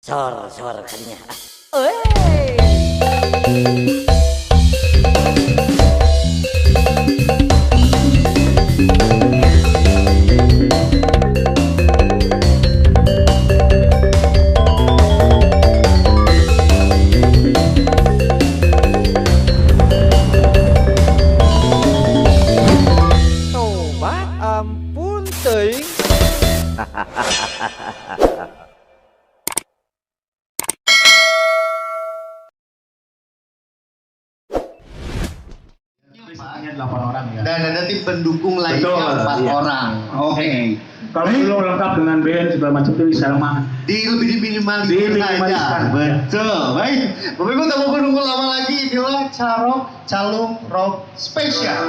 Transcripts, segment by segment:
Sor sor kadinya. Tobat ampun teuing. Hanya 8 orang ya. Dan ada tim pendukung lainnya Betul, 4 iya. orang. Oke. Kalau belum lengkap dengan band segala macam itu bisa mah. Di lebih diminimalisir Diminimaliskan, saja. ya. Betul. Baik. Bapak Ibu tak mau menunggu lama lagi. Inilah Carok Calung Rock Spesial.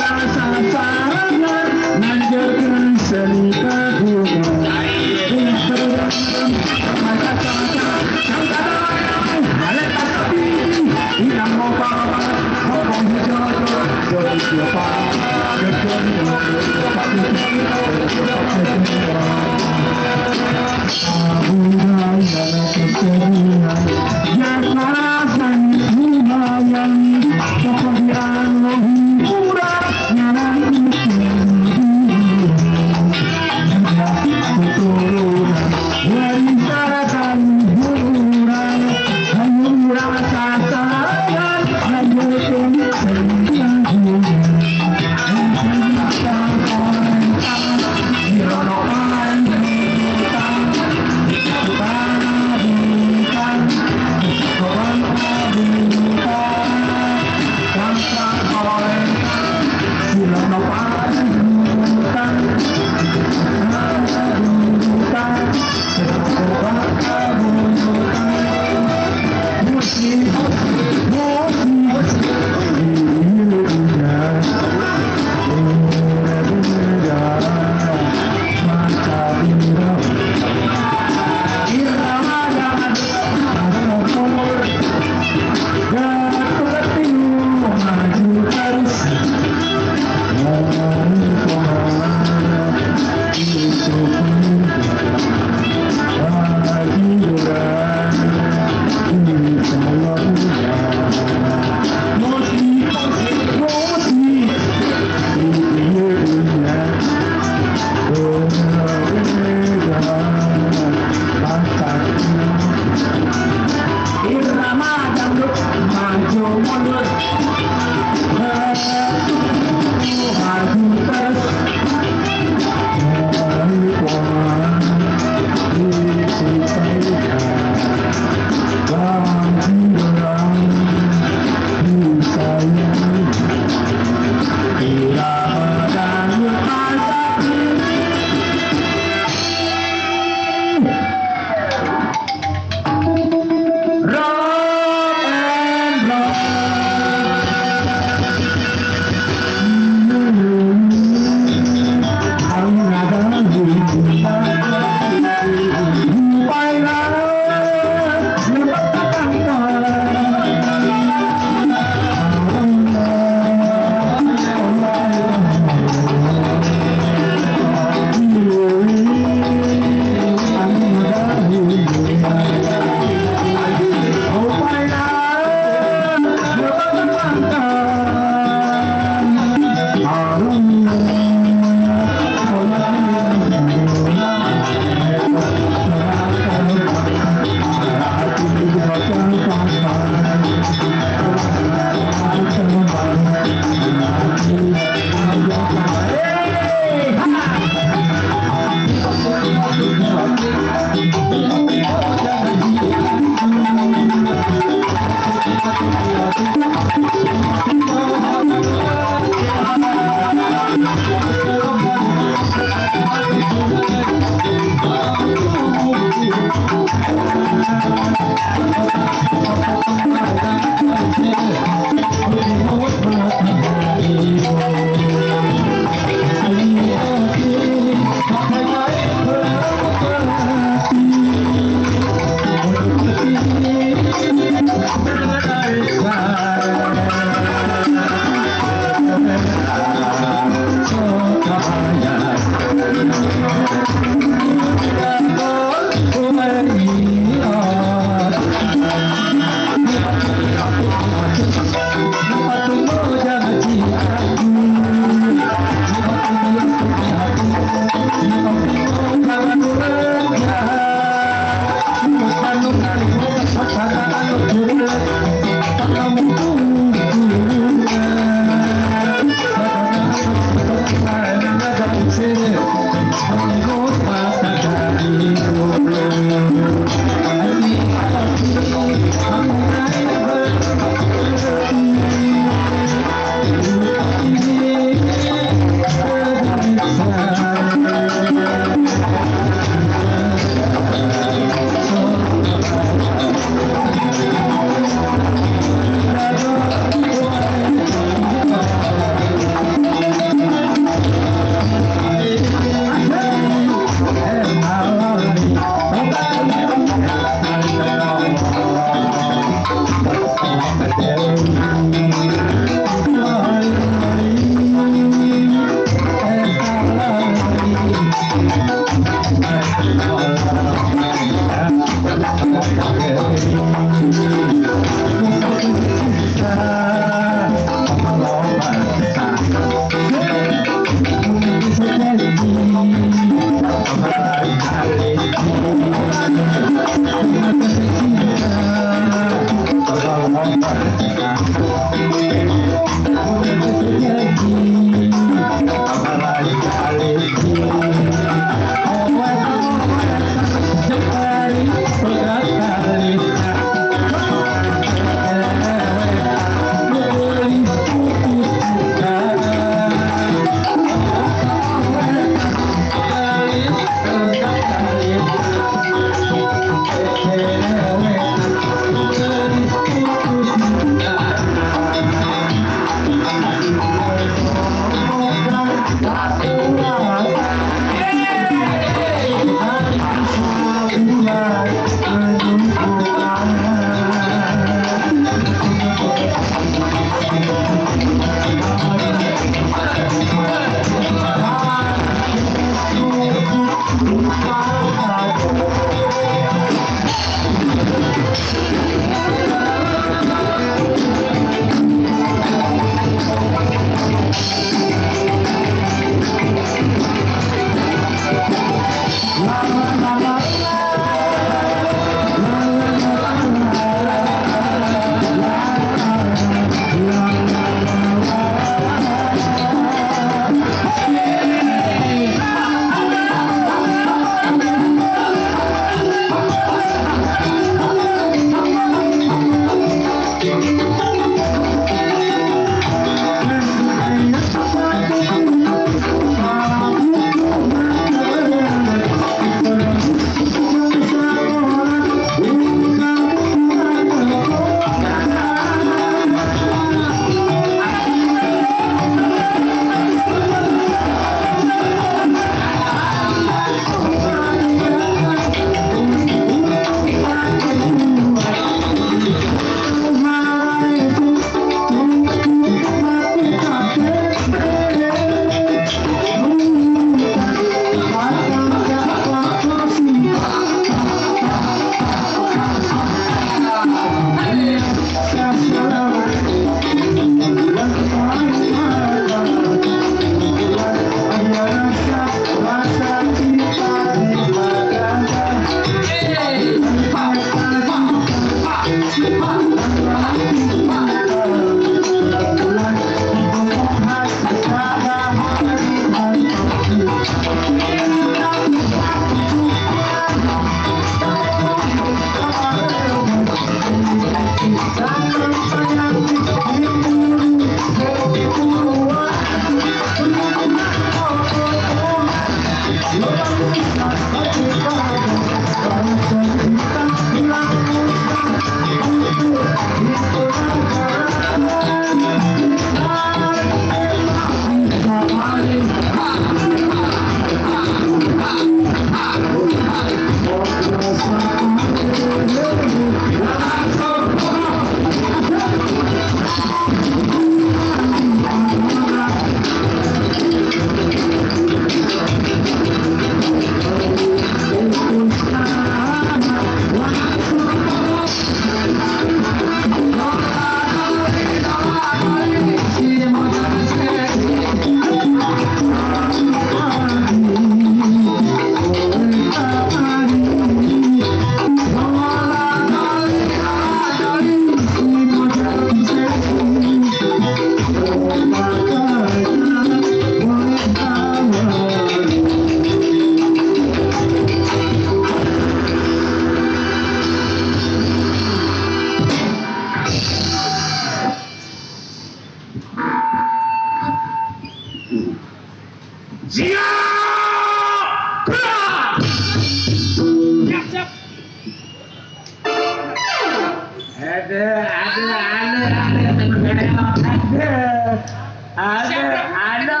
Ada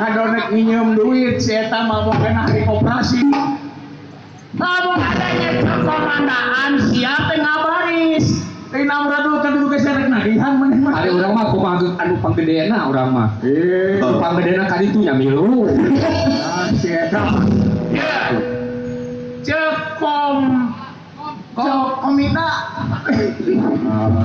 ngadonek nginjem duit si eta mabok kena hari koperasi. Lamun adanya kekomandaan siapa ngabaris. Tina urang kan dulu geus rek nagihan maneh mah. Ari urang mah kumaha anu panggedena urang mah. Panggedena ka ditu nya milu. Ah si eta. Cekom komida.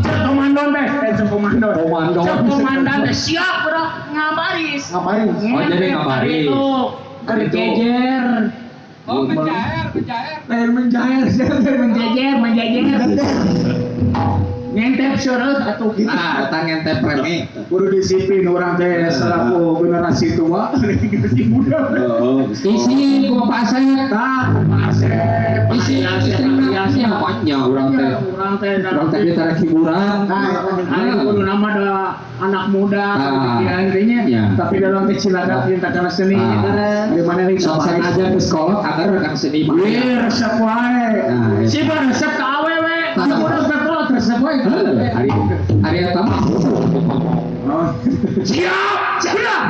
Cek komando teh, cek komando. Komando. Cek komandan teh siap bro ngabaris. Ngabaris. Oh jadi ngabaris. Berjejer. Oh menjaher, menjaher. Lain menjaher, menjejer, menjejer. Ngentep seureut atuh gitu. Ah, eta ngentep reme. Kudu disiplin urang teh selaku generasi tua, generasi muda. Isi ku Pak Asep. Tah, Pak Asep. Isi istrina nya urang teh. Urang teh urang teh kita hiburan. Nah, ari kudu nama da anak muda pikiran teh nya. Tapi dalam teh cilada cinta kana seni. Di mana nih sok aja ke sekolah agar rekan seni mah. Wih, resep wae. Si resep ka awewe, kudu resep resep wae. Hari hari eta mah. Siap, siap.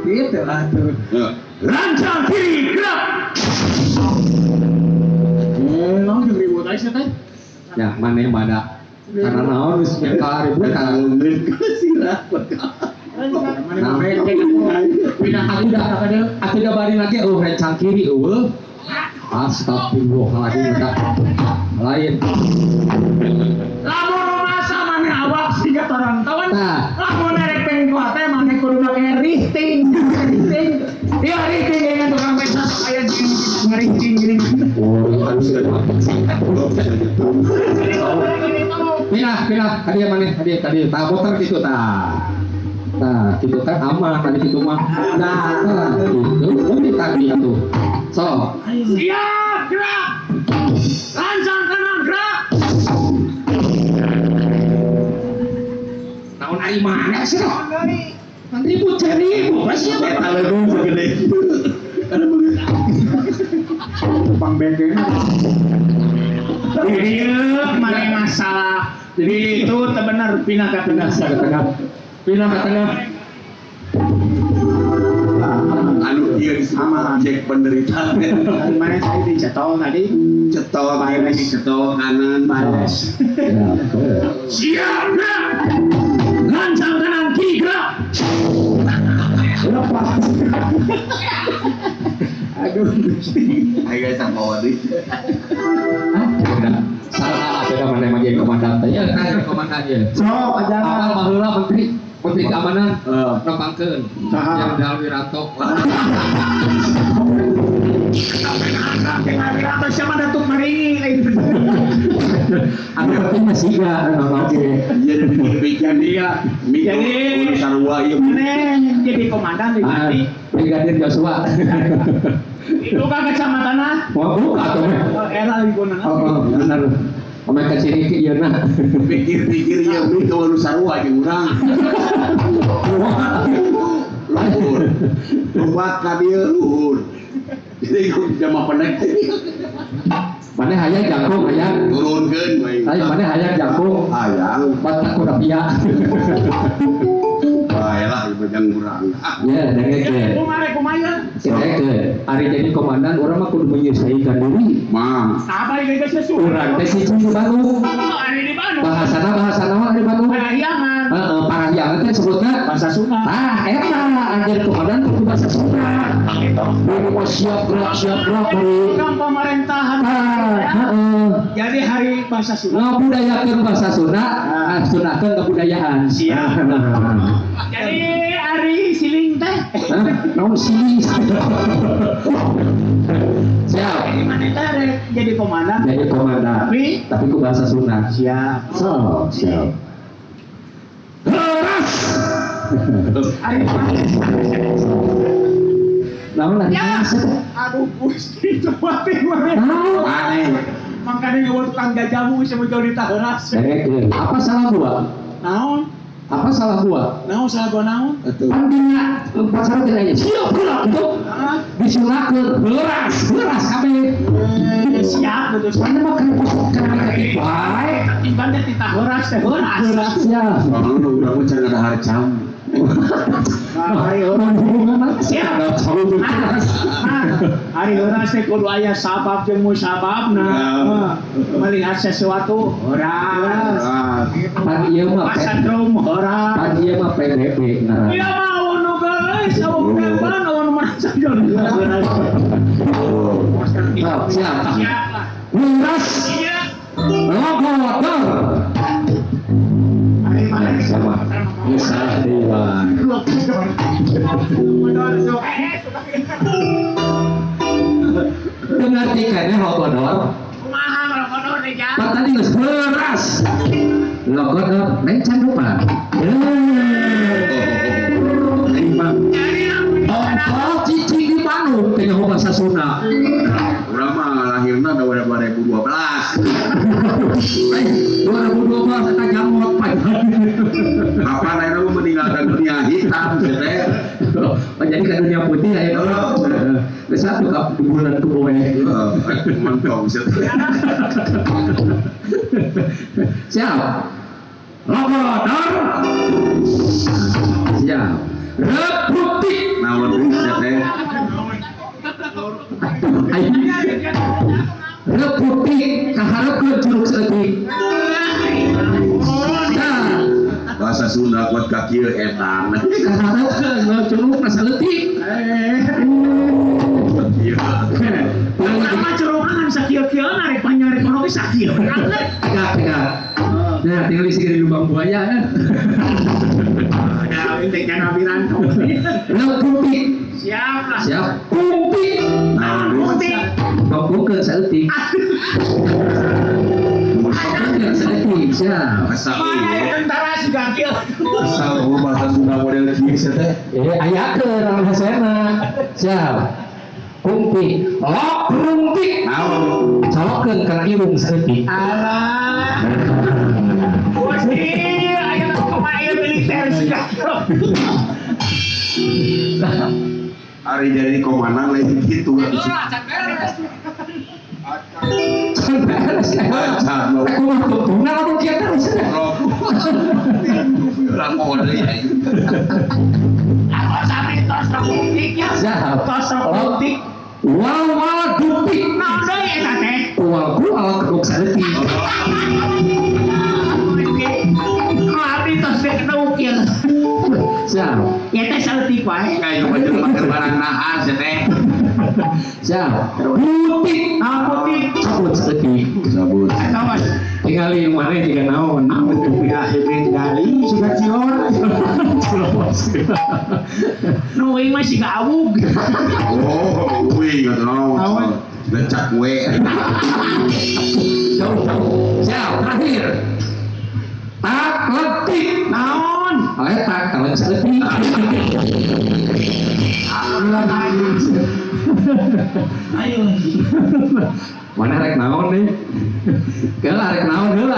Gitu atuh. Lancang kiri, gerak. Naon jeung ribut aja teh. Ya, maneh mana? Karena naon geus minta ribut ka Pindah atuh da bari lagi eueuh rencang kiri eueuh. Astagfirullahaladzim lain. Lamun masa maneh awak siga toronton. Lamun rek pengkuat teh maneh kudu make rihting. Rihting. Ieu rihting dengan tukang beca sok aya jeung ngerihting geuning. Pindah, pindah, kadieu maneh, kadieu, kadieu. Tah boter kitu tah. Tah, kitu teh aman tadi kitu mah. Nah, gitu. Udah tadi atuh. So. Siap, gerak. Lancang kanan, gerak. Naon ari mana sih? Kan ribut jadi ribut. Eta leuweung segede kieu. Tukang bengkel. Ieu mana masalah. Jadi itu bener pindah ke tengah, ke tengah. Pindah ke tengah. Anu ieu disebut objek penderitaan. Mana saya dicetol tadi? Cetol kiri, cetol kanan. Bares. Siap, gerak. Lancang kanan, kiri, gerak. Lepas. Aduh, ayo guys, sama wadi. Salah, ada mana yang jadi komandan teh? Ya, kan komandan ya. So, aja. Apal baheula menteri keamanan, nopangkeun. Jenderal Wiranto. Wiranto siapa Datuk Maringi lain. Anu penting mah siga oke. Iya, jadi ya. Jadi sarua ieu. Jadi komandan diganti Brigadir Joshua. Itu kan kecamatan ah. Wah, buka atuh. Era lingkungan. Oh, benar. Omeh ka ciri ieu na. Pikir-pikir ieu mi ka sarua jeung urang. Luhur. Luhur ka dieu luhur. Jadi jama pendek. Mana hayang jangkung hayang. Turunkeun we. Ayo mana hayang jangkung. Hayang. Batak kurapia. Bae lah ieu jang urang. Ya, dengekeun. Kumaha kumaha? Dengekeun. Ari jadi komandan urang mah kudu menyesuaikan diri. Mang. Apa ieu geus sesuai? Urang teh siji di Bandung. Ari di Bandung. Bahasana bahasa naon ari Bandung? Parahyangan. Heeh, parahyangan teh sebutna Bahasa Sunda. Ah, eta anjir komandan kudu bahasa Sunda. Kudu mau siap gerak dari Program pemerintahan. Ah, heeh. Jadi hari bahasa Sunda. Ngabudayakeun bahasa Sunda, ah, sunahkeun kebudayaan. Siap. Jadi hari siling teh. Hah? Naon sih? Siap. Jadi mana teh rek jadi komandan. Jadi komandan. Tapi Tapi ku bahasa Sunda. siap. So, siap. Horas. Hari Naon lagi? Ya. Aduh Gusti coba teh mah. Naon? Aneh. Makanya gua tukang jajamu sama jauh di tahoras. Dengekeun. Apa salah gua? Naon? Apa salah gua? Naon salah gua naon? Atuh. Kan dina pasar teh aya. Siap gerak gitu. Heeh. Disunahkeun heuras, heuras kabeh. Siap betul. Mana mah keur kan ketik bae. Iban teh titahoras teh heuras. Siap. Soalnya nu urang mah can ngadahar cam. Nah, hari heuras. Siap. Hari heuras teh kudu aya sabab jeung musababna. Ya. Melihat sesuatu heuras. Ah, Pan ieu mah Pasatrum heuras. pan ieu mah PBB ngaranna. Iya mah nu geus, eueuh ban eueuh nu merasa heuras. Oh, siap. Siap lah. Heuras Iya. logotor. Hari mana Sama. Geus salah deui wae. Teu ngarti keneh logodor. Kumaha logodor teh jang? Pan tadi geus heuras. Logodor lain can lupa. Ongkoh cicing di Bandung teh nyaho bahasa Sunda. Urang mah lahirna 2012. Eh, 2012 eta jamot panjang. Kapan ayeuna mah meninggalkan dunia hitam sih teh. Oh, jadi ke dunia putih ya. Geus satu ka bulan ku boe. Heeh, mentong sih teh. Siap. Logodor. Siap. Republik. Naon deui sih teh? Ayo. Republik kaharepkeun curug saeutik. Nah, Bahasa Sunda kuat ka kieu edan. kaharepkeun curugna saeutik. Iya. Urang mah ceromangan sakieu-kieu rek panjang rek kono ge sakieu. Tegak, tegak. Nah, tinggal isi di lubang buaya kan. Ada teh kana biranto. Republik. Siap lah. Siap. Kumpik. Naon deui? Putih. Tongkukeun saeutik. Tongkukeun saeutik, siap. Asal Mana ya tentara siga kieu. asal eueuh bahasa Sunda model kieu sih teh. Eh, ayakeun lamun hasena. Siap. Kumpik. Lok rumpik. Naon? Colokeun kana irung saeutik. Alah. Gusti, aya kumaha ieu militer siga kieu. Ari jadi komandan lain kitu. Can beres. Acan Aku mah tungtungna lamun kieu terus. Urang mau deui. Aku sampe tos republik ya. Siap. Tos republik. Wal wal dupik. Naon deui eta teh? Uangku awak kedok saeutik. Abdi tos teh kena ukir. Siap. Ya teh saeutik wae. Kayak baju makan barang nahar sih teh. Siap. Putih. Naon putih? Cabut saeutik. Sabut. Awas. Tingali mana jika naon. Ya hebat kali Sudah cilor. Nu uing mah siga awug. Oh, wih, nggak tahu. Becak we. Jauh, jauh. Siap, terakhir. Tak letih. Naon? Letak kalau saeutik. Ayo. Mana rek naon nih? Keula rek naon heula.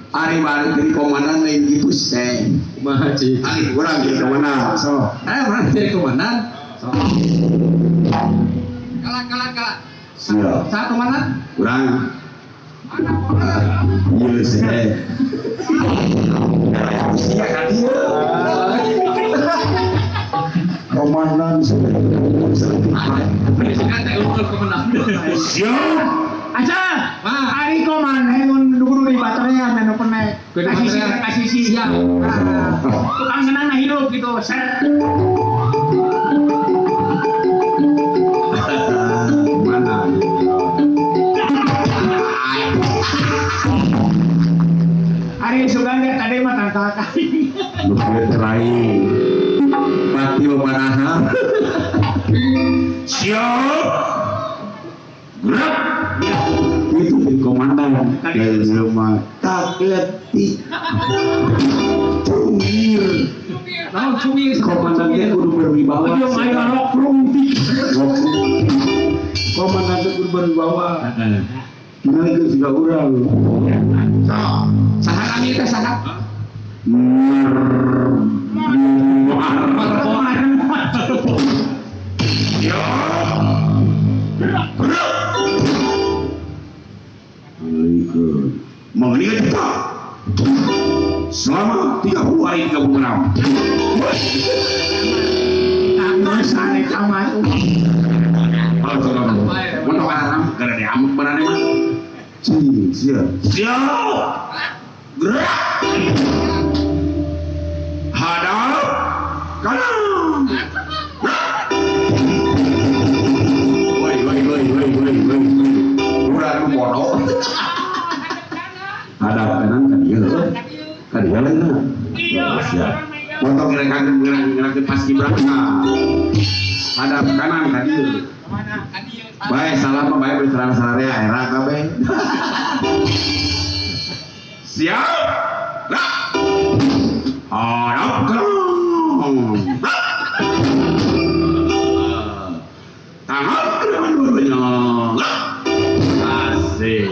Ari balik dari komandan lain gitu seh. Kumaha cik? Ari urang jadi komandan. So, ayo mana jadi komandan? So. Kalah kalah kalah. Siap. Saha komandan? Urang. Ieu seh. Sia ka dieu. Komandan siap. Aca, ari komandan mun kudu di bateraian anu penek. Kasih siap. Tukang senang nah hidup gitu. Ser. Mana? Ari sugan teh tadi mah tangkal kain. Nu teraing. Mati manaha. Siap. Gerak. Itu jadi komandan. Dari rumah tak letih. Cungir. Naon cungir? Komandan teh kudu berwibawa. Ayo ayo rok rumpi. Komandan teh kudu berwibawa. Heeh. Tinggal juga urang. Saha kami teh saha? Mengenai kita selama 30 hari 30 malam. Siap. Gerak. Hadap kanan. Woi woi woi woi woi woi. Urang bodoh. Hadap kanan ka dieu. Ka dieu lain. Siap. Motor gerak-gerak paskibraka. Hadap kanan ka dieu. Bae salam mah bae bercelana sararea era kabeh. Siap. Gerak. Hadap kanan. Tangan ke depan dua-duanya. Asik.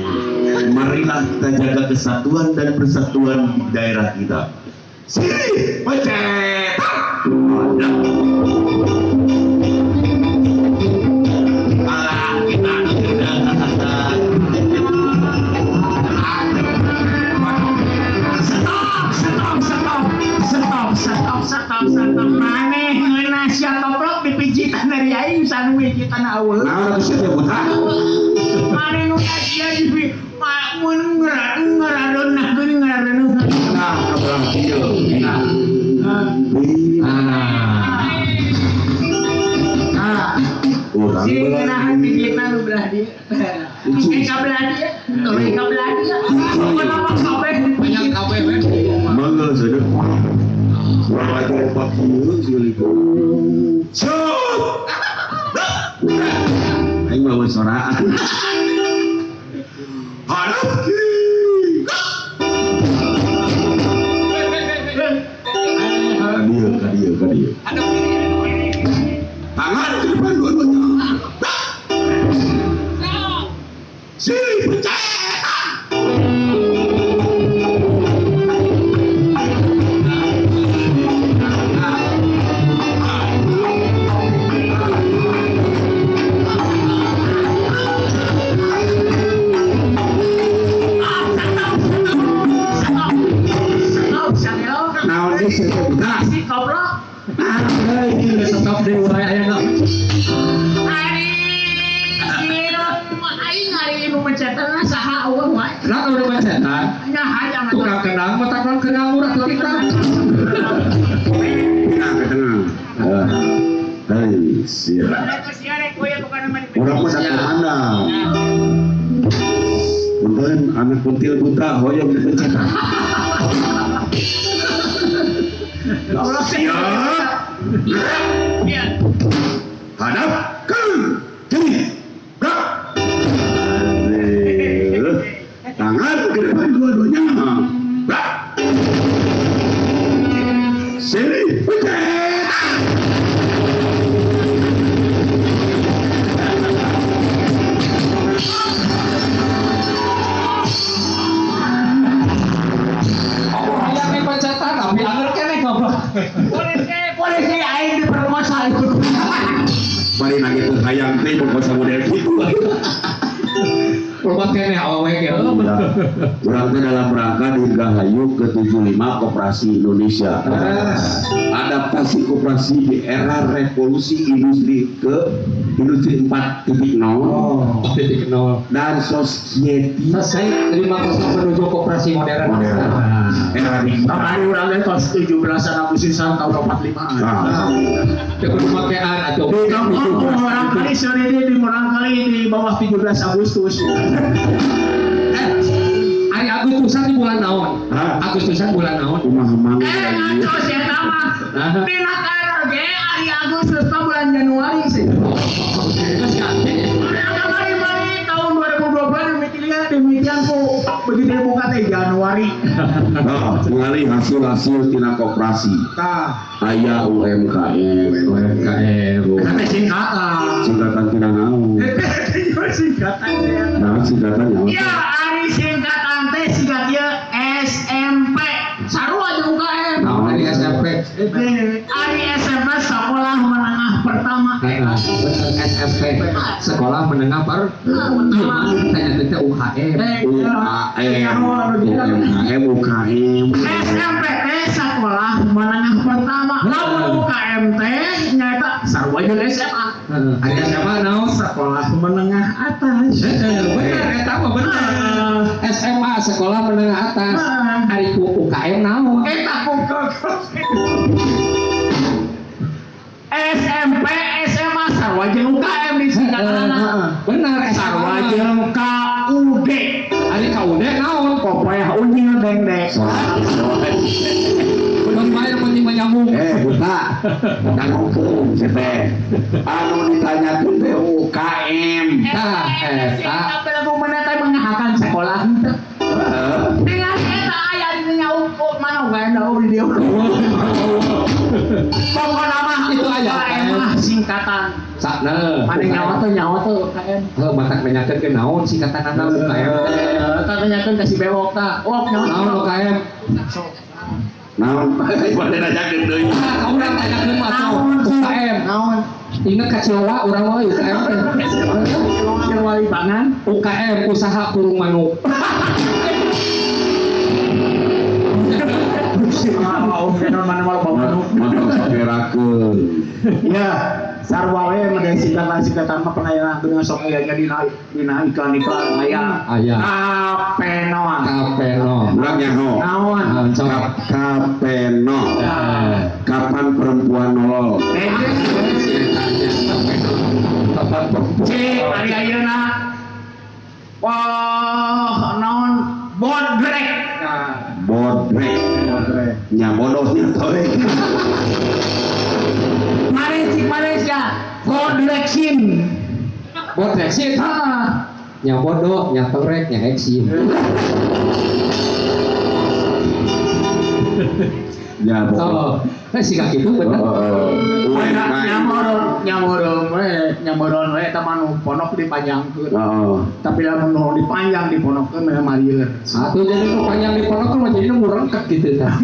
Marilah kita jaga kesatuan dan persatuan di daerah kita. Sini, pencet. Stop stop maneh ngeunah sia toplok dipijitan dari aing sanu wijitan aweuh. Naon atuh sia buta? Maneh nu sia di mun ngaradeunahkeun ngaradeunah. Nah, kabelah dieu. Nah. Nah. Urang Si ngeunahan pijitan nu belah dieu. Engke ka belah dieu, tuluy ka belah dieu. Kenapa kabeh Banyak kabeh we. Mangga saja. Wajah pak kieu sekali. Siap. Aing mah soraan. Hadap kiri. Ka dieu, ka dieu. Hadap kiri. Tangan ke depan dua-duanya. Sini pencet. Stop deh urang aya nggak. Ari aing ari nu mencetanna saha eueuh wae. Lah udah mencetan. Nya hayang tukang kendang mah takon kendang murah kita. Nah, ke tengah. Hei, siap. Urang mah komandan. Punten anak kuntil buta hoyong dipencetan. Siap. Hadap ke kiri. Gerak. Tangan ke depan dua-duanya. Gerak. Sini, pencet. Bari nage teu hayang teh boga model kitu. Loba keneh awewe ge. Urang teh dalam rangka Dirgahayu ke-75 Koperasi Indonesia. Adaptasi koperasi di era revolusi industri ke industri 4.0 dan society selesai 5.0 menuju koperasi modern. Era digital. Kamari urang teh tos 17 Agustusan tahun 45. Nah, Teu kudu makean atuh. Di kampung orang kali sore di orang kali di bawah 17 Agustus. Ari Agustusan di bulan naon? Agustusan bulan naon? Kumaha mang? Ngaco sia eta mah. Dina kalender ge ari Agustus mah bulan Januari sih. Geus ganti. Kamari-mari tahun 2020 demikian ku begitu dibuka teh Januari. Oh, ningali hasil-hasil tina koperasi. Tah, Aya UMKM, UMKM. eta teh singkatan. Singkatan tina naon? Singkatan ya. Nah, singkatan nyawa. Ya, ari singkatan teh singkat ieu SMP. Sarua jeung UKM. Naon ari SMP? Ari SMP sekolah menengah pertama. Bener SMP. Sekolah menengah pertama. Tanya teh UKM. UAM, UMKM, UKM. SMP teh sekolah menengah pertama. Lamun UKM teh nyaeta sarua jeung SMA. Ari SMA naon? Sekolah menengah atas. Bener eta mah bener. SMA sekolah menengah atas. Ari ku UKM naon? Eta ku SMP SMA sarua jeung UKM di singkatanna. Bener Sarua SMA. jeung KUD. Ari KUD naon? Kopayah unyil dengdek. Belum bayar penting menyambung. Buta. Dangukeun si teh. Anu ditanyakeun teh UKM. Tah, eta. Tapi lagu mana teh mengahakan sekolah henteu. Dengan eta aya di nya ukur mana UKM da di dieu. Pokona mah Itu aya UKM mah singkatan. Sakna. Mana nyawa tuh UKM. Heuh, matak nanyakeun ke naon singkatanana UKM teh. Eta nanyakeun ka si bewok tah. Wok nyawa Naon UKM? Naon? Bade nanyakeun deui. Ah, ka urang tanyakeun mah tuh. Naon sih? UKM. Naon? Ingat ka Cilowa urang mah UKM teh. Yang wali bangan. UKM usaha kurung manuk. Motor sokerakeun. Ya, sarwa we mah singkatan-singkatan mah pernah ya dengan sok aya nya dina dina iklan-iklan aya. Aya. Kapenoan. Kapeno. Urang nyaho. Naon? Naon sok? Kapeno. Kapan perempuan nolol? Kapan perempuan? Cik, ari ayeuna. Wah, naon? Bodrek. Nah, Bodrek. bodrek. Nya bodohnya torek. Malaysia, Malaysia. Bodreksin. Bodreksin. Ah, Nya bodoh, nya torek, nya eksin. Ya bodoh. So, sih kitu bener. UMKM. Nyamoron, nyamoron we, nyamoron we eta mah nu pondok dipanjangkeun. Heeh. Tapi lamun nu dipanjang di pondokkeun mah malieur. Atuh jadi nu panjang di pondok kan mah jadi murengket gitu tah.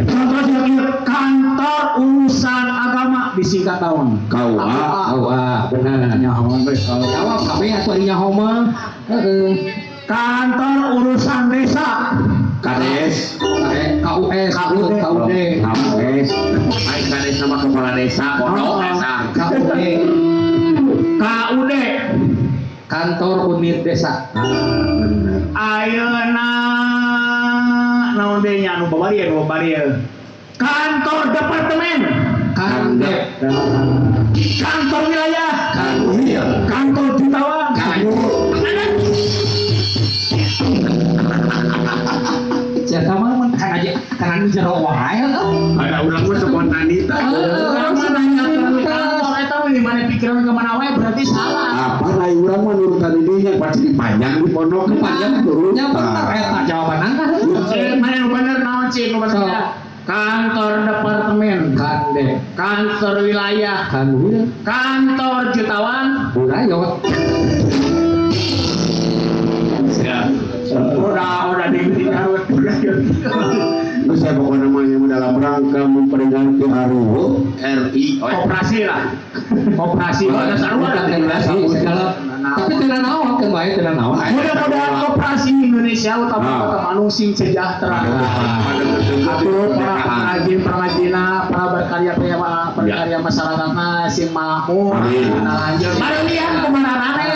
Contoh ieu kantor urusan agama disingkat naon? KUA. Oh, ah, bener. Nyaho we. Jawab kabeh atuh ari nyaho mah. Heeh. Kantor urusan desa. KDS. KUS, KUD, KUD, KUS. Ai KDS sama kepala desa, pondok desa. KUD, KUD. Kantor Unit Desa. Bener. Ayeuna naon deui nya anu babari anu babari. Kantor departemen, Kandep, kantor wilayah, Kanwil, kantor jutawan. Kanwil. Siapa mah kan aja kan anu jero wae heuh. Ada urang mah spontanita. Urang mah nanyakeun kantor eta mah di mana pikiran ke mana wae berarti salah. Apa lah urang mah nurutan ininya pasti panjang di pondok. Panjang nya bener eta jawabanna. Cik, mana nu bener naon cik nu bener? Sok. Kantor departemen, Kandep, kantor wilayah, Kanwil, kantor jutawan. Burayot. Ya. Udah di Garut. Terus saya pokoknya namanya dalam rangka memperingati Hari RI. Koperasi lah. Koperasi. Ada sarua. Tapi tidak naon kan bae tidak naon. Mudah-mudahan koperasi Indonesia utama kota Bandung sing sejahtera. Atur para pengrajin pengrajina, para berkarya berkarya masyarakatna sing makmur. Nah lanjut. Mari lihat kemana rame.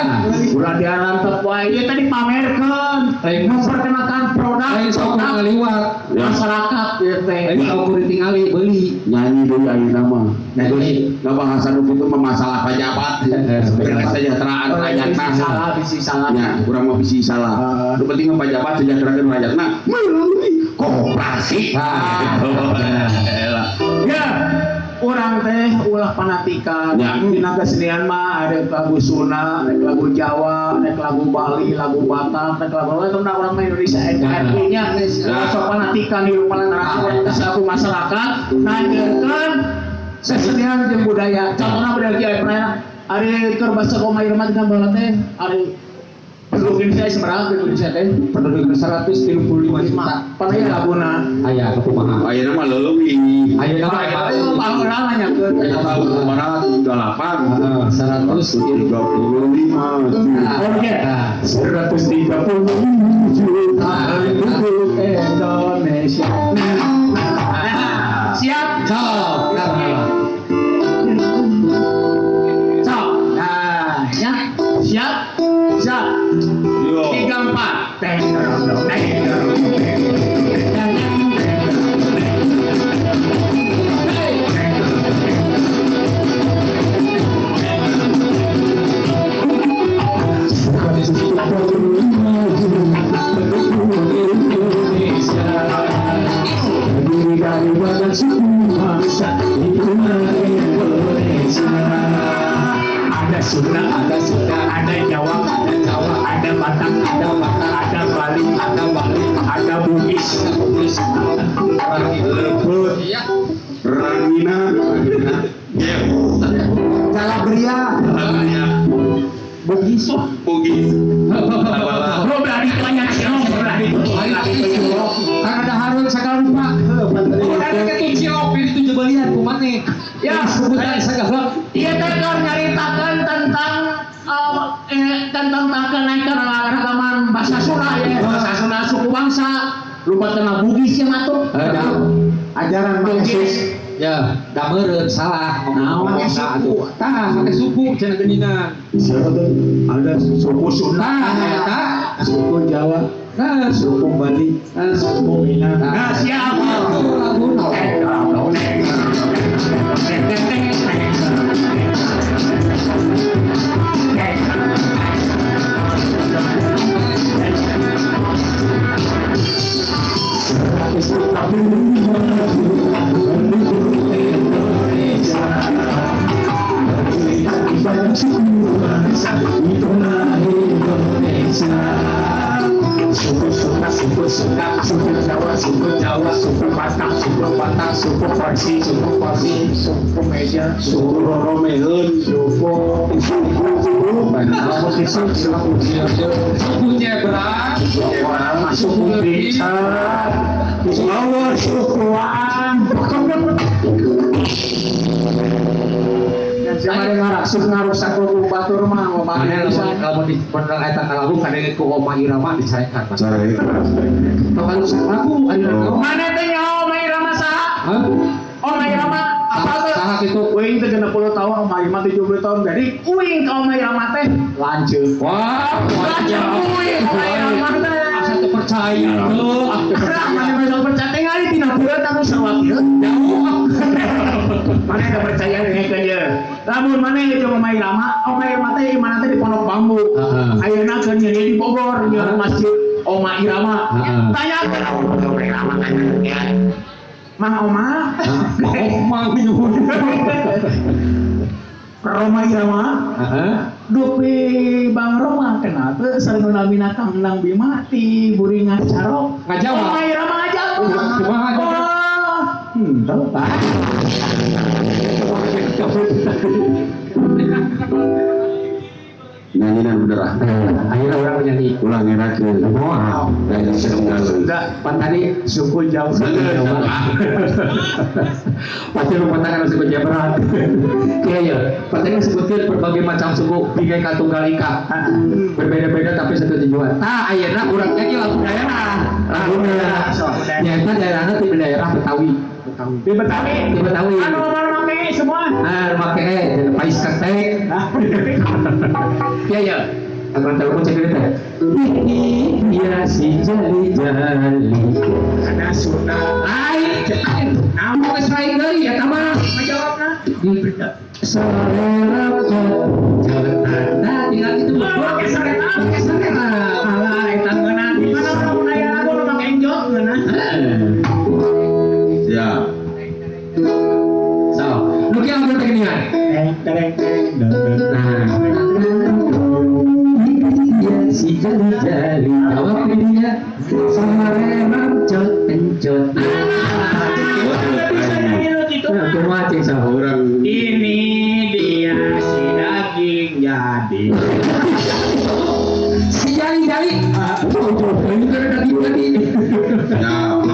Ulah diarantep wae ieu tadi pamerkeun, memperkenalkan produk Lain sok ngaliwat masyarakat ieu teh. Lain sok ditingali beuli. Nyanyi deui ayeuna mah. Nyanyi. Ngabahasan nu kitu mah masalah pejabat. Kesejahteraan rakyatna. Salah bisi salah. Ya, kurang mah bisi salah. Nu penting mah pejabat sejahterakeun rakyatna melalui koperasi. Ya, urang teh ulah fanatikan. Dina kesenian mah ada lagu Sunda, ada lagu Jawa, ada lagu Bali, lagu Batak, ada lagu lain. Tentang orang Indonesia NKRI nya. Sok fanatikan hidup malang satu masyarakat, nanyeurkeun sesenian jeung budaya. Contohna budaya kieu pernah ari keur basa Oma Irama dina baheula teh, ari penduduk Indonesia sabaraha Indonesia teh? Penduduk 135 juta. Pan aya laguna. Aya kumaha? Ayeuna mah leuwih. Ayeuna mah baheula mah nyakeun. Tahun 8 135 Oke. 135 juta penduduk Indonesia. Siap? Sok. Sok. Nah, ya. Siap? Siap. 3 4. Teng dong dong teng dong. Ada Sunda, ada Sunda, ada Jawa, ada Jawa, ada Batak, ada Batak, ada Bali, ada Bali, ada Bugis, ada Bugis, Lebet, Iya. Rangina, Calabria, Bugis. Bugis. Bro berani banyak cilok, berani cilok. Kan ada harun segala rupa. Ada ketu cilok di itu jebalian kumaneh. Ya, sebutan segala. Iya teh keur nyaritakeun tentang tentang kenaikan ragaman bahasa Sunda ya, bahasa Sunda suku bangsa. Lupa tengah Bugis ya mah tuh. Ajaran Bugis. Ya, da meureun salah ngomong Make suku. Tah, make suku cenah geuningan. Ada suku Sunda, Tah, eta. suku Jawa, Nah, suku Bali, suku Minang. Nah, siapa? Lagu Suku Sunda, suku Sunda, suku Jawa, suku Jawa, suku Batak, suku Batak, suku Parsi, suku Parsi, suku Meja, suku Roromeheun, suku suku suku Suku Jebra, suku Bisa, sukuan. Dan siapa yang ngaraksuk ngarusak ku batur mah ngomong Mana lamun di bener eta lagu kadenge ku Oma Irama dicarekan. Tong rusak lagu ayeuna. Mana teh nyaho Oma Irama saha? Hah? Oma Irama apa tuh? Saha kitu? Uing teh 60 tahun, Oma Irama 70 tahun. Jadi uing ka Oma Irama teh lanceuk. Wah, Lanceuk uing Oma Irama teh. Asa teu percaya tuh. Mana bisa percaya tingali tina bulan tanggung sawat ieu. Jauh. Mana teu percaya dengekeun ieu. Lamun mana jeung Oma Irama, Oma Irama teh imana teh di Pondok Bambu. Ayeuna keur nyieun di Bogor, nyieun masjid Oma Irama. Tanya Oma Irama kan. Mang Oma. Oma nyuhun. Roma Irama. Heeh. Dupi Bang Roma kenapa sering namina Kang Nang Bima ti Buringan Carok. Ngajawab. Oma Irama ngajawab. Kumaha ngajawab? Oh. Tahu Pak. Nyanyian bener ah. Akhirnya orang menyanyi. Ulah ngerakeun. Moal. Sunda. Pan tadi Suku Jawa. Pasti rumah suku Jawa. Iya ya. Pan tadi sebutkeun berbagai macam suku Bhinneka Tunggal Ika. Berbeda-beda tapi satu tujuan. Tah ayeuna urang nyanyi lagu daerah. Laguna. Nyaeta daerahna ti daerah Betawi. Di Betawi. Di Betawi. Anu make semua. Ah, make pais ketek. Iya ya. Aku telepon cek dulu teh. Iya si jali-jali. Ada Sunda. Lain, namun geus lain deui eta mah. Jawabna. Sore rapot jotan. Tinggal itu. Make sore. Make sore. Alah eta ngeunah. Di mana urang aya lagu nu make enjot ngeunah. Siap. So, nu kieu lagu teh geuningan. Teng teng teng. Nah, iya si jali-jali jawab dia sore ramcot pencot. Bisa nyanyi lu gitu. Nah, kumaha cing sah? Orang Ini dia si daging jadi. Si jali-jali. Oh, ini kan tadi tadi. siap.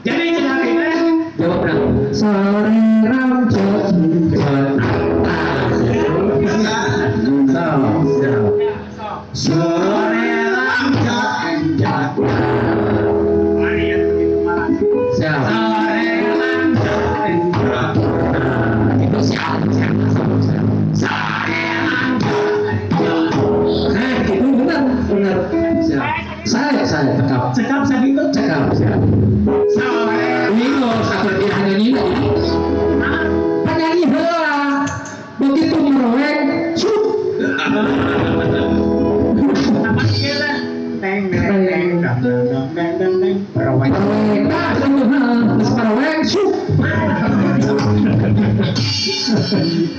Jadi cenah teh. Jawab dong. Sore ramcot pencot. Sore lanjut enjat. Mari ya begitu malah. Siap. Sore lanjut enjot. Itu siap. Sore lanjut enjot. Nah, itu benar, benar. Siap. Saya cekap. Cekap sakitu. Cekap, siap. Sore. Ini loh, satu dia nyanyi lagi. Penyanyi heula. Begitu meroweng, cup. Apa sih teh? Teng teng teng dang dang dang dang dang. Peroweng. Meroweng, nah, itu heeh, geus meroweng, cup.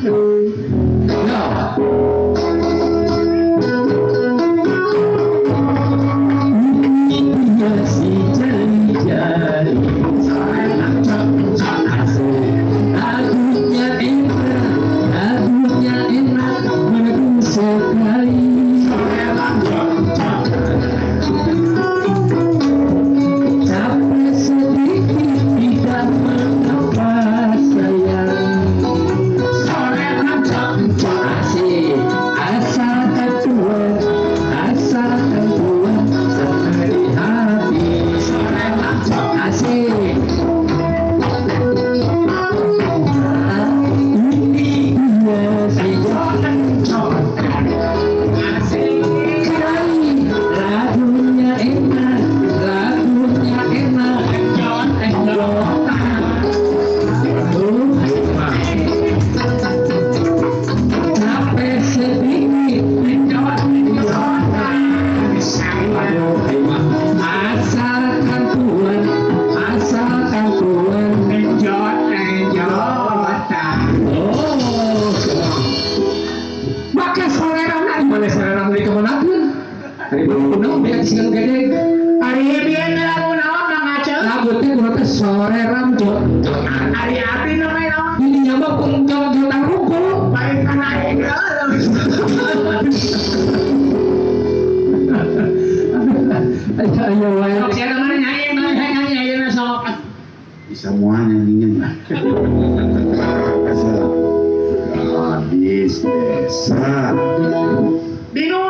Yo. Iya si jali-jali. Lagunya enak, lagunya enak, merdu sekali. Capek sedikit tidak mengapa sayang. Sore lanjut enjot. Asik, asalkan tuan, asalkan tuan senang di hati. Sore lanjut. Asik. Ini dia si sekali. Lagunya enak, lagunya enak. Capek sedikit, aduh, ayo mah. Asalkan tuan, asalkan tuan. Oh, maka solerang ari mana solerang deui kemanakeun? Ari kunaon biar sieun gede. Lagu teh kudu teh solerang jot jotan. Ini nyama pun jot jotan ruku. Ayo ayo wae. Bisa semua nyanyinya. Gadis desa. Bingung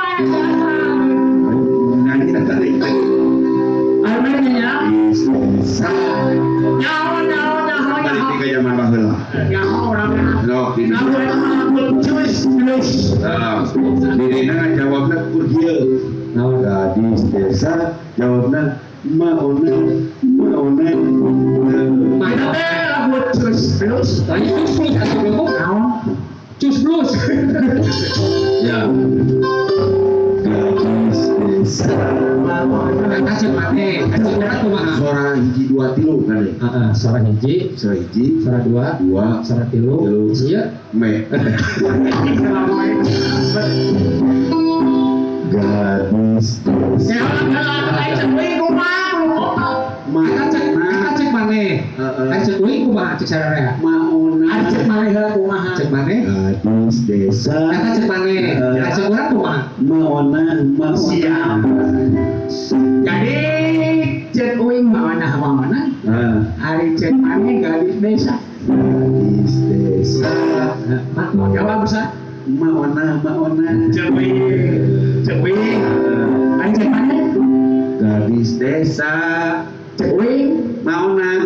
Nyanyi tadi. Gadis desa. Nyaho nyaho nyaho Balik nyaho. ke zaman baheula. Nyaho urang. Sok, di Nyaho dirina jawabna kur kieu. Gadis desa jawabna maona maona. Mana teh lagu cus plus. Tadi cus plus atuh bego. Cus plus. Ya. Gadis desa. Eta cek mate, eta cek mate kumaha? Suara hiji dua tilu kan ya? Heeh, suara hiji, Suara hiji, suara dua, dua, suara tilu, Tilu. iya. me. Gadis desa. Eta cek, eta cek maneh. Heeh. Eta cek uing kumaha cek sararea? Maona. Ari cek maneh heula kumaha? Cek maneh? Gadis desa. Eta cek maneh. Ya cek urang kumaha? Maona maona. Siap. Jadi cek uing maona maona. Hari cek maneh gadis desa. Gadis desa. Mau jawab bisa? Maona maona. Cek uing. Cek uing. Hari cek maneh? Gadis desa. Cek uing. Maona.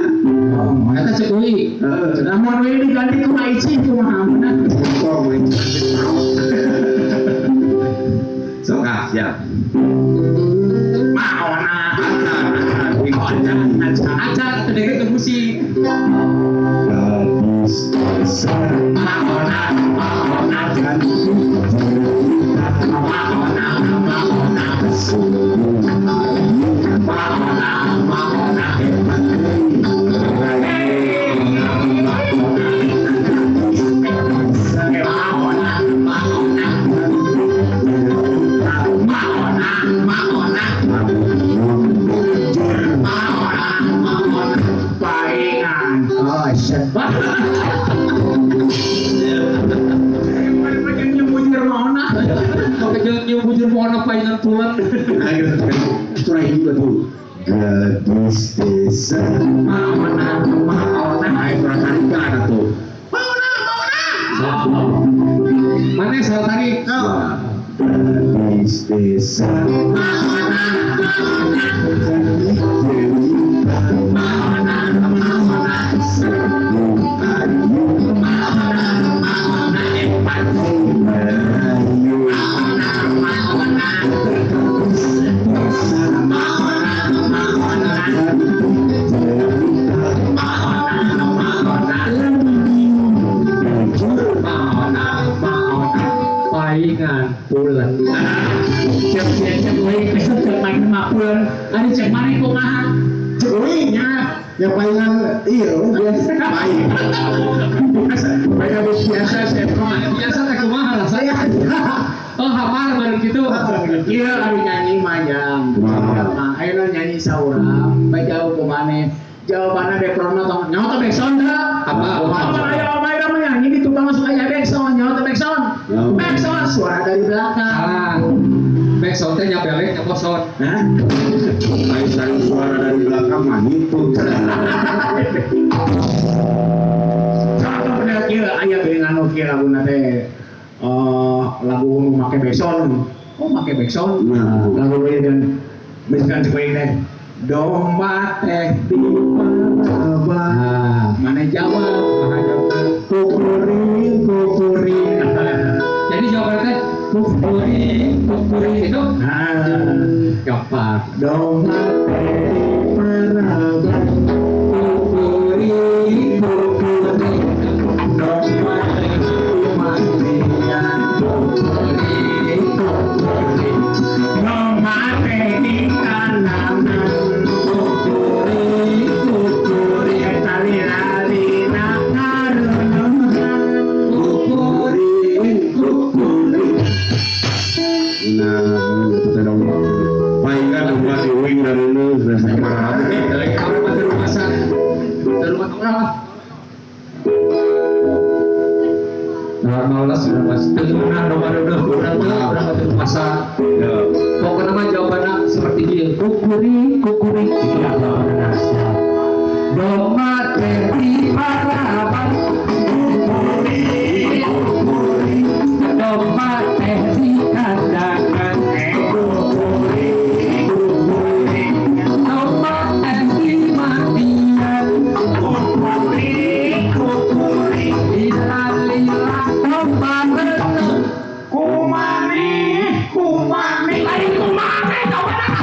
Oh, Eta cek uing. Lamun uing diganti ku Aici kumaha mana? Untung we. Sok ah, siap. Maona. Acan, acan. Acan atuh dengerin ke musik. Gadis desa. Maona, maona, Cantik jelita. maona, maona, Sungguh ayu. maona, maona. Hebat deui. Maona, maona, maona, maona, maona, maona. Paingan. Oh, shit. Pengen maona. Oke, jeung bujur maona paingan pulen. Surah ini betul. Gadis desa. Maona, maona. Ayo surah tarikan atuh. Maona, maona. Mana salah tarik? Gadis desa. Maona, maona. Cantik jelita. Maona, maona. Sungguh ayu. Maona, maona. Hebat. Merayu. Maona, maona. Gadis desa. Maona, maona. Cantik jelita. Maona, maona. Maona, maona. Paingan pulen. Cek cek cek uing besok cek main mah pulen. Ari cek maneh kumaha? Cek uing Nya. ya palingan iya biasa. Baik. Banyak biasa saya mah. Biasa teh kumaha rasanya? Oh, hafal baru gitu. Iya, ari nyanyi mah jam. Kumaha? Ayeuna nyanyi saurang, bae jauh ku maneh. Jawabanna background tong nyaho teh backsound teh. Apa? Apa aya omah mah nyanyi di tukang masuk aya backsound, nyaho teh backsound. Nyaho. Backsound suara dari belakang. Salah. Backsound teh nyabelek nyaposon. Hah? Ayo sayang suara dari belakang mah gitu. Contoh bener kieu aya geuningan nu kieu laguna teh. Lagu nu make backsound. Oh, make backsound. Nah. Lagu ieu dan misalkan cek uing teh. Domba teh di parabah. Nah, Mana jawab? kumaha jawaban? Kukuring, kukuring. Jadi jawabannya teh kukuring, kukuring itu Nah, gampang. domba teh di parabah. Kukuring, kukuring, Domba teh kematian. kukuring, kukuring, Domba teh di tanaman. kukuring, kukuring, Eta lila-lila ngarunuhan. kukuring, kukuring. Nah, itu teh dong. Palingan domba di uing dan ini biasa kumaha. Dari kamar mah teu rumasa. Teu rumah urang lah. Nah, malas urang mah teu meunang domba deudeung urang mah urang mah teu rumasa. Ya. Pokoknya mah jawabannya seperti ini, kukuring, kukuring, gitu lah jawabannya. Siap. Domba teh di paraban, kukuring, kukuring. Domba teh di kandangan, kukuring, kukuring. Domba teh di matian, Kukuring, kukuring. lila-lila domba renung. Kumane, kumane, lain kumane, jawabanna.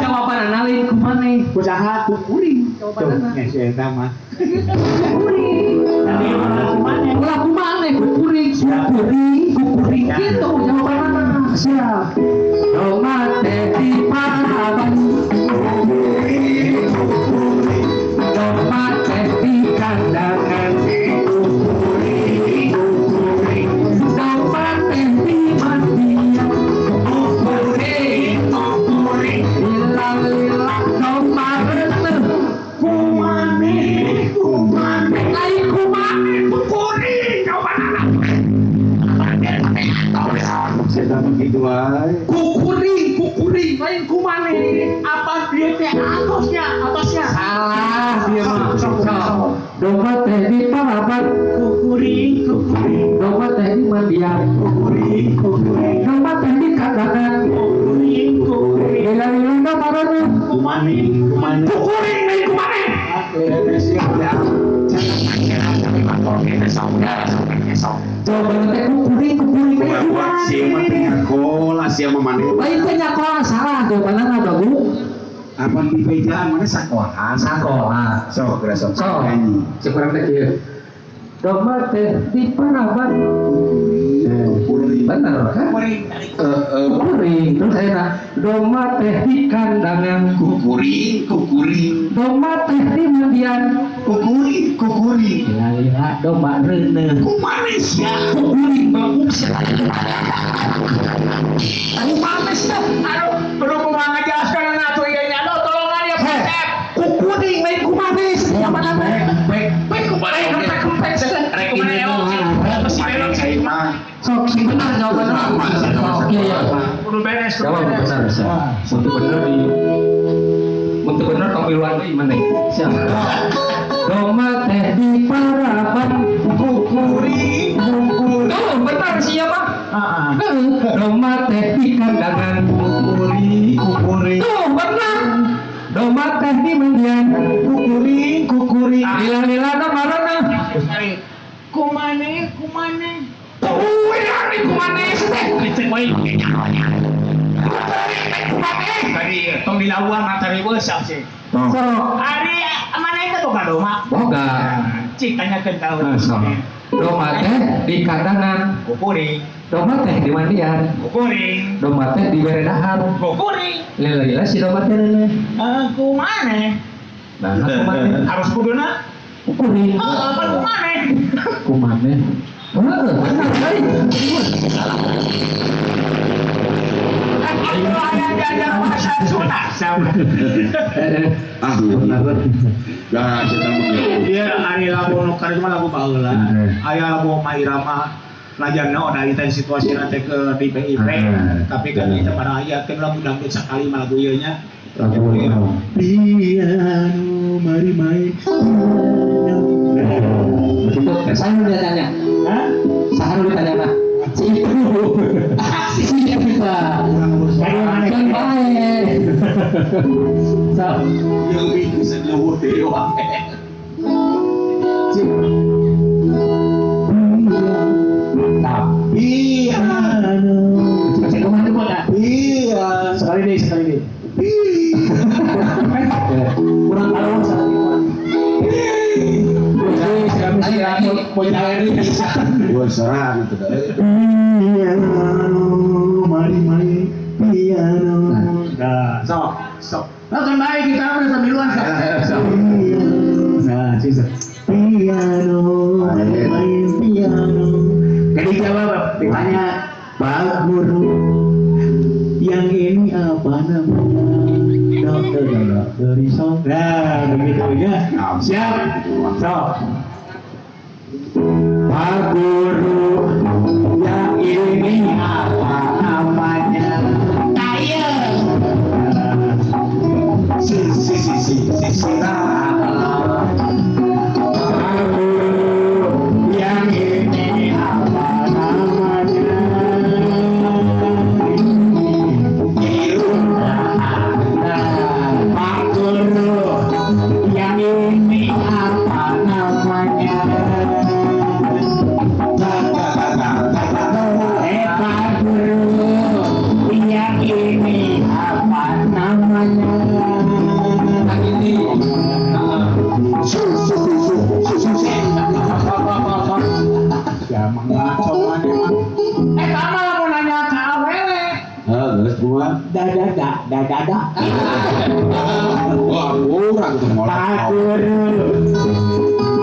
Jawabanna lain kumane. Kusaha Kukuring Tuh, jawabanna. ya si eta mah. Kukuring. Tapi ulah kumane. Ulah kumane kukuring, kukuring, kukuring gitu jawabanna. Siap. Domba teh di paraban, Kukuring, kukuring. domba teh di kandangan, Kukuring, kukuring. domba teh di mandian, Kukuring, kukuring. lila-lila domba renung. Kumane, kumane. Gitu wae. Kukuring, kukuring, lain kumane. Apa dia teh atosnya, atosnya. Salah dia mah. Domba teh di paraban, Kukuring, kukuring, domba teh di mandian, kukuring, kukuring, domba teh di kandangan. Kukuring, kukuring. Lila-lila domba reuneuh. Kumane, kumane. Kukuring lain kumane. Coba teh kukuring, kukuring lain Buat sia mah kumane. teh nyakola sia mah maneh. Lain teh nyakola salah jawabanna bagus. Apa di bejaan mana sakolahan? Sakola. Sok geura sok. Sok. Nyanyi. Cek urang teh kieu. Domba teh di paraban. Kukuring. Bener kan? Kukuring. Eh, Kukuring. Terus ayeuna domba teh di kandangan. kukuring, kukuring, Domba teh di mandian. kukuring, kukuring. Lila-lila domba reuneuh. Kumane sia? Kukuring bagus. Kumane sih? Aduh, perlu kumaha ngajelaskeun atuh ieu nya. Aduh, tolongan ya, Pak. Kukuring lain kumane sia mana teh? Pek, Pek kumane kempek kempek. Rek kumane elok sih. Mesti belok sih. mah. Sok sing bener jawabanna. Sok iya iya. Kudu beres, kudu Jawab beres. benar bisa. Untuk bener di untuk bener pemiluan deui maneh. Siap. Domba teh di paraban. Kukuring, kukuring, Tuh bener siapa? Heeh. Domba teh di kandangan. kukuring, kukuring, Tuh bener. Domba teh di mandian. kukuring, kukuring. Lila-lila domba reuneuh. Kumane, kumane. Kukuring di kumane teh. Cek wae. Tadi tong dilawan materi besar sih. Sok. Sok. Ari mana itu boga domba? Boga. Cik tanyakeun ka Nah, sok. Domba teh di kandangan. Kukuring, Domba teh di mandian. kukuring, Domba teh di bere dahar. kukuring. Lila-lila si domba teh reuneuh. Eh, kumane? Nah, kumane. Harus kuduna. Kukuring. Heeh, kan kumane. Kumane. Heeh, bener baik. Aduh, aya diajar bahasa Sunda. Sama. Ah, bener. Dah, kita mah. Iya, ari lagu nu karek mah lagu baheula. Heeh. Aya lagu Rhoma Irama najan naon ari teh situasi teh ke di BIP, tapi kan itu pada aya teh lagu dangdut sakali mah lagu ieu nya. Lagu naon? Piano mari main. Itu saya udah tanya. Hah? Saya udah tanya nah. Si itu. Si itu. Kan baik. So, Yang bisa luhur dewa. Piano. cek kemana boga? Iya. Sekali deh, sekali deh. Kurang tahu sekali kurang. Mau jalan ini bisa. Gua serang itu dah. Piano, mari main piano. Nah, sok, sok. Nah, kan baik kita udah pemiluan sok. Nah, sisa. Piano, mari main piano. Jadi jawab, ditanya Pak Guru, yang ini apa namanya? Dokter, dokter Risau. Nah, begitu ya. Siap. Sok. Pak Guru, yang ini apa namanya? Tayo. Si si si si si si. Pak Guru, yang ini apa namanya? Pak Guru, yang ini apa namanya? Pak Guru, yang ini apa namanya? Yang ini. Su su su su su su su. Ya ngaco mana emang. Kamu mau nanya ke awewe. Ah, geus gua. Da da da da da da. Wah, kurang tuh Pak ngolok. Guru,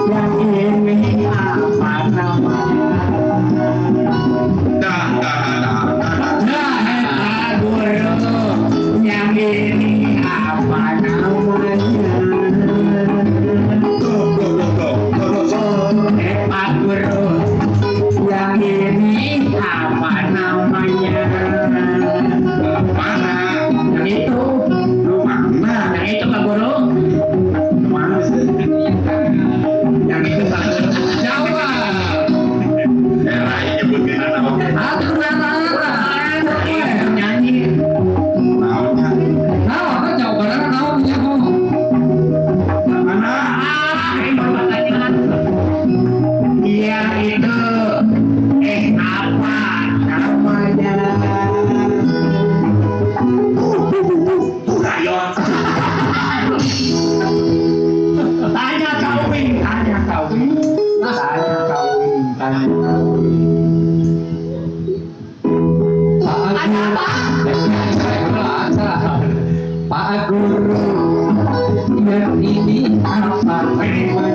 yang ini apa namanya? Dah, dah, dah, dah, dah, dah. Nah, Pak Guru, yang ini apa namanya? Go, go, go, go, go, go, go. Pak Guru, yang ini apa namanya? Pak Ada apa? Salah. Pak Guru, yang ini apa namanya?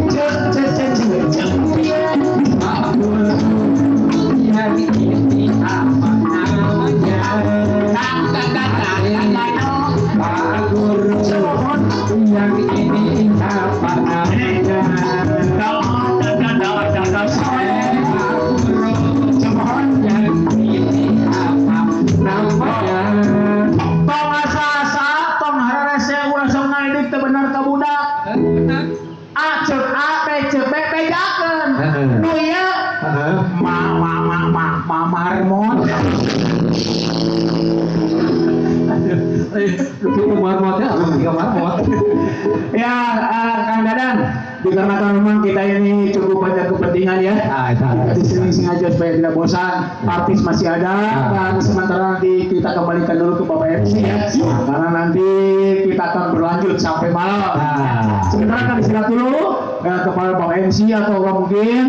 Cek cek cek cek cek. Pak Guru, yang ini apa namanya? Pak Guru, yang ini apa namanya? Pak Guru, yang ini apa namanya? Tong asa-asa, tong hararese ulah sok ngadidik teu bener ka budak. A ceuk A, B ceuk B, bejakeun. Heeh. Nu ieu ma ma ma ma ma marmot. Itu marmotnya, tiga marmot. Ya, Kang Dadang, dikarenakan memang kita ini cukup banyak kepentingan ya. Ah, itu. Di sini sengaja supaya tidak bosan, artis masih ada dan sementara nanti kita kembalikan dulu ke Bapak MC ya. Karena nanti kita akan berlanjut sampai malam. Ah. Sementara kami istirahat dulu kepada Bapak MC atau mungkin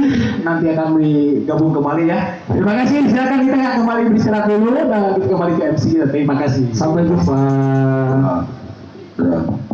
nanti akan digabung kembali ya. Terima kasih, silakan kita kembali beristirahat dulu dan kembali ke MC. Terima kasih. Sampai jumpa. Ya.